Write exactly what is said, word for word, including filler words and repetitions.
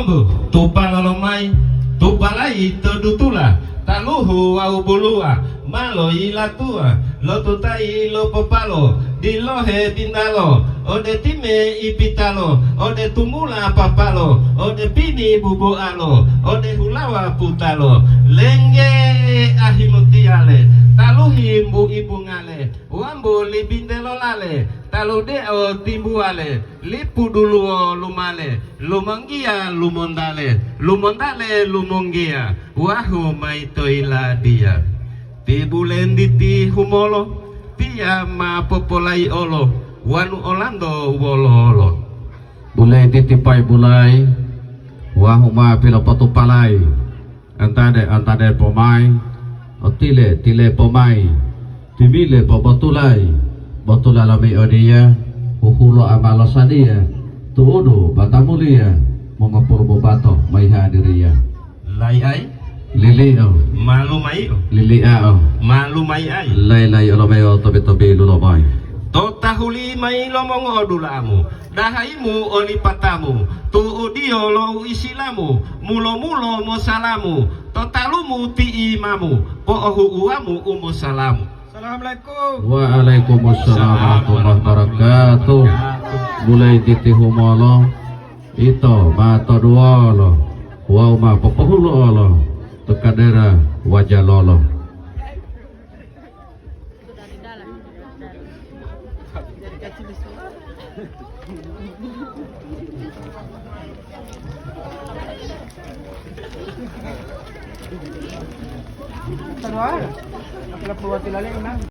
Tupalo lomayi, tupalayi to dutula, taluhu wawu buluwa, ma loyilatuwa, lotutai lopopalo, dilohe bintalo, ode time ipitalo, ode tumula papalo, ode pini bubualo, ode hulawa putalo, lengge ahimutiyale, taluhi mbuibungale, wambu libinte lolale, taludeo timbuwale, lipu duluwo lumale, lumonggiya lumontale, lumontale lumonggiya, wahu mayi to yiladiya. Ti bulentiti humolo, tiya ma popolayi'olo, wanu olanto wololo. Bulentiti payi bulayi, wahu ma pilopotupalayi. Antade, antade pomayi, otile, tile pomayi, timile pobotulayi, botula lomiodiya, huhulo amalo sadiya, tu'udu batamuliya, mongopulu bobato mayi hadiriya. Lai ai? Lilio. Malu maio. Liliao. Malu mai ai? Lai-lai olomeyo tobi-tobi lulomayi. To tahuli mayi lo mongodulamu. Dahayimu oli patamu, tu'udiyo lo uisilamu, mulo-mulo mosalamu, to talumu ti imamu, po'ohu'uwamu u mosalamu. Assalamualaikum. Waalaikumsalam warahmatullahi wabarakatuh. Mulai titihumolo, ito ma toduwolo, wawu ma popohulo'olo to kadera wajalolo.